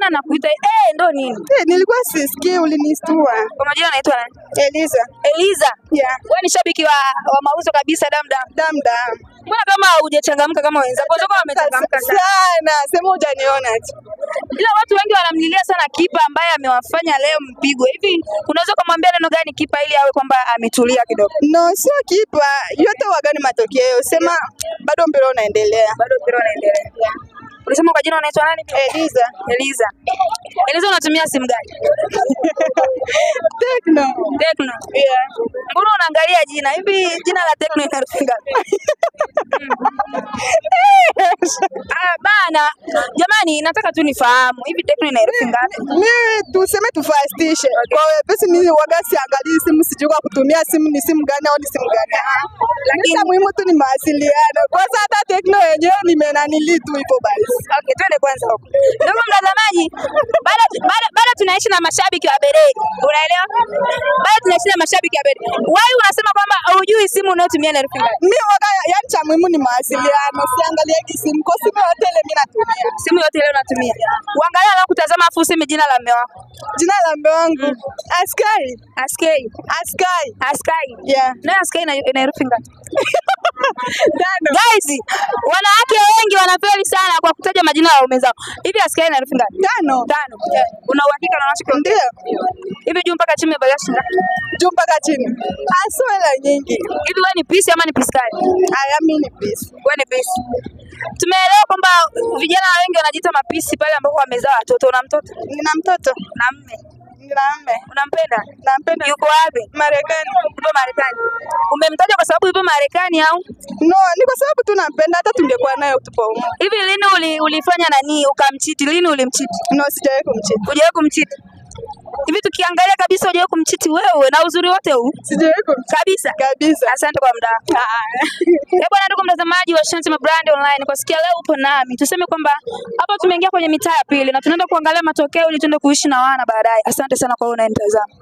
Mbona nakuita ndo nini? Nilikuwa sisikii, ulinistua. Kwa majina unaitwa nani? Eliza. Eliza. Yeah. Wewe ni shabiki wa Mauzo kabisa damdam. Damdam. Mbona kama hujachangamka kama wenzako? Wenzako wamechangamka sana. Sana, sema hujaniona tu. Ila watu wengi wanamlilia sana kipa ambaye amewafanya leo mpigwe. Hivi unaweza kumwambia neno gani kipa ili awe kwamba ametulia kidogo? No, sio kipa. Yote wagani matokeo. Sema bado mpira unaendelea. Bado mpira unaendelea. Ulisema kwa jina unaitwa nani? Eliza. Eliza. Eliza, unatumia simu gani? Tecno. Tecno. Yeah. Mbona unaangalia jina? Hivi jina la Tecno ina herufi ngapi? Ah, bana. Jamani, nataka tu nifahamu. Hivi Tecno ina herufi ngapi? Mimi tuseme tufastishe. Kwa wepesi mimi waga siangalii simu, sijui kwa kutumia simu ni simu gani au ni simu gani. Lakini muhimu tu ni mawasiliano. Kwanza hata Tecno yenyewe nimenanili tu ipo basi. Okay, twende kwanza huko. Ndugu mtazamaji, bado tunaishi na mashabiki wa Berei. Unaelewa? Bado tunaishi na mashabiki wa Berei. Wewe unasema kwamba hujui simu unayotumia na herufi ngapi? Mimi waga, yani cha muhimu ni mawasiliano. Siangalie simu kwa simu yote ile mimi natumia. Simu yote ile unatumia. Uangalia na kutazama afu useme jina la mume wako. Jina la mume wangu Askari. Askari. Askari. Askari. Yeah. Na Askari ina herufi ngapi? Tano. Guys, wanawake wengi wanafeli sana kwa kutaja majina ya waume zao. Hivi Askari ina herufi ngapi? 5. 5. Una uhakika na unachokiongea? Ndio. Hivi juu mpaka chini umevalia shilingi ngapi? Juu mpaka chini. Aso hela nyingi. Hivi wewe ni pisi ama ni piskari? Aya, mimi ni pisi. Wewe ni pisi. Tumeelewa kwamba vijana wengi wanajiita mapisi pale ambapo wamezaa watoto. Una mtoto? Nina mtoto. Na mme? Nina mme. Unampenda? Nampenda. Yuko wapi? Marekani. Yupo Marekani. Umemtaja kwa sababu yupo Marekani au? No, ni kwa sababu tu nampenda, hata tungekuwa naye tupo huko. Hivi lini ulifanya nani ukamchiti? Lini ulimchiti? No, sijawahi kumchiti. Hujawahi kumchiti? Hivi tukiangalia kabisa hujawahi kumchiti wewe na uzuri wote huu? Sijawahi kumchiti. Kabisa. Kabisa. Asante kwa muda wako. Bwana ndugu mtazamaji wa Shantima Brand Online, kwa sikia leo upo nami. Tuseme kwamba hapa tumeingia kwenye mitaa ya pili na tunaenda kuangalia matokeo ili tuende kuishi na wana baadaye. Asante sana kwa wewe unayenitazama.